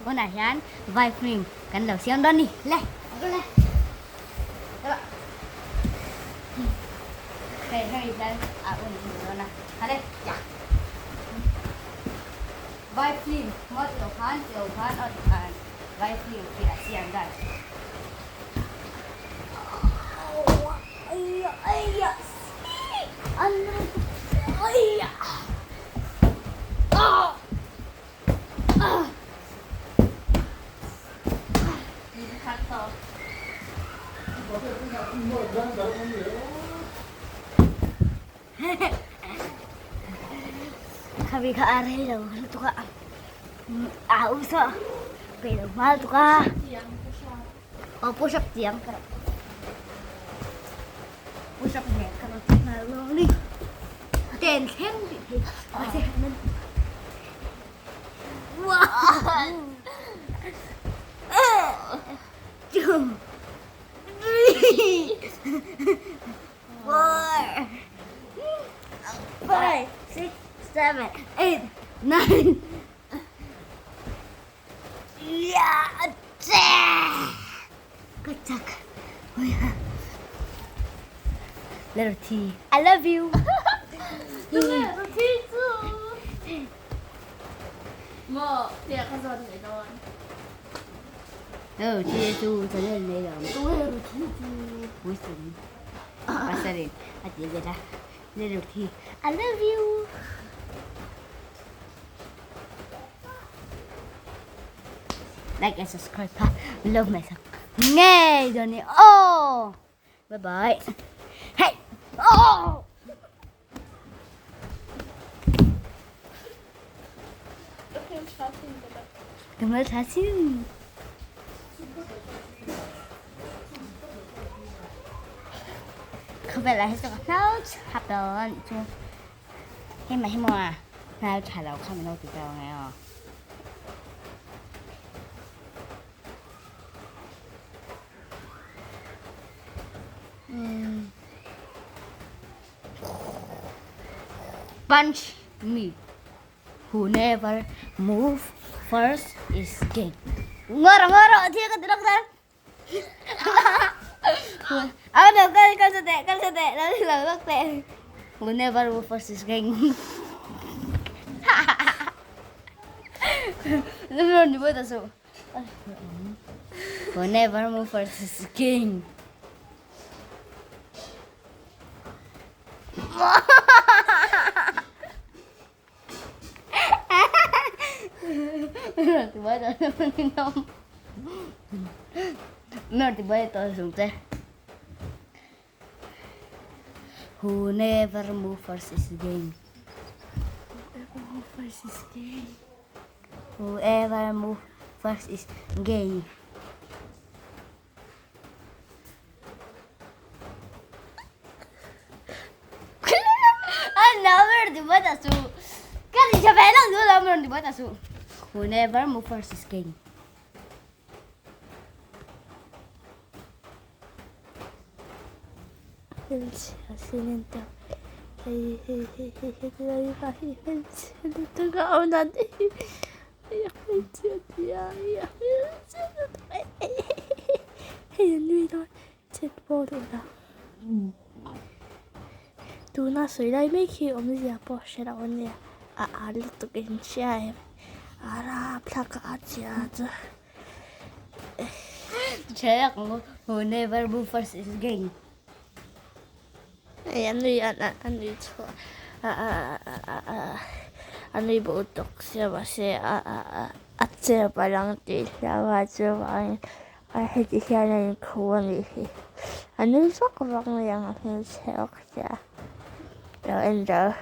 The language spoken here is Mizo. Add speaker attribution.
Speaker 1: Tunah hian vai film kan lo siam dawn ni. Le, le. Hei hei hian a un hmu dawn a. Hale, ya. Vai film maw ti lo khan ti lo khan aw ti khan vai film khi a siam dan. Khami kha a rei lo lutuk a, a u saw pe lo hma lutuk a. Aw push up chiang ka rawh. Push up nen ka rawn ti nghal lo ni. Ten thleng tih thei mahse nan One two three four five six seven eight nine Ka chak. Little T, I love you.
Speaker 2: Little T too. Mo, tiah ka zawn nei dawn.
Speaker 1: Little T chu channel nei lo. Little T chu puisin. Pasarin a ti ve la. Little T, I love you. Like and subscribe ha. Love myself. Ngei dawn ni. Oh! Bye bye. Hey! Oh! Kamal thasin. Khawvel ah hi chu ka hlau chhap lo a nih chu. Hei mah hi maw a hlau tha lo kha min lo ti tawh ang e aw. Punch me who never move first is king. Ngawr ngawr thil ka ti lawk dawn. Ờ được con con sẽ tệ con sẽ tệ đó là rất tệ. Who never move first is king. Nó ni ta su. Who never move first is king. Who never move first is game.
Speaker 2: Whoever move first is gay.
Speaker 1: Whoever move first is gay. Who never move first is king.
Speaker 2: Hmeichhia sin an tawp hei hei hei hei hei lai hi hmeichhia lutuk a awm dan te hi hmeichhia tia hmeichhia lutuk hei an nui dawn chet pawh duh lo tuna sawi lai mek hi awmzia pawh hre lo ania a ar lutuk in hria em a rapthlak a chhia chu.
Speaker 1: Who never move first is gang.
Speaker 2: Hei an nui an an nui chhuah a a a a a nui bo tawk sia mahse a a a a chep a lang tih hlau a chuvangin a heti hian a inkhu a nih hi a nui vak vak mai ang a hmelchhe bawk sia lo en rawh.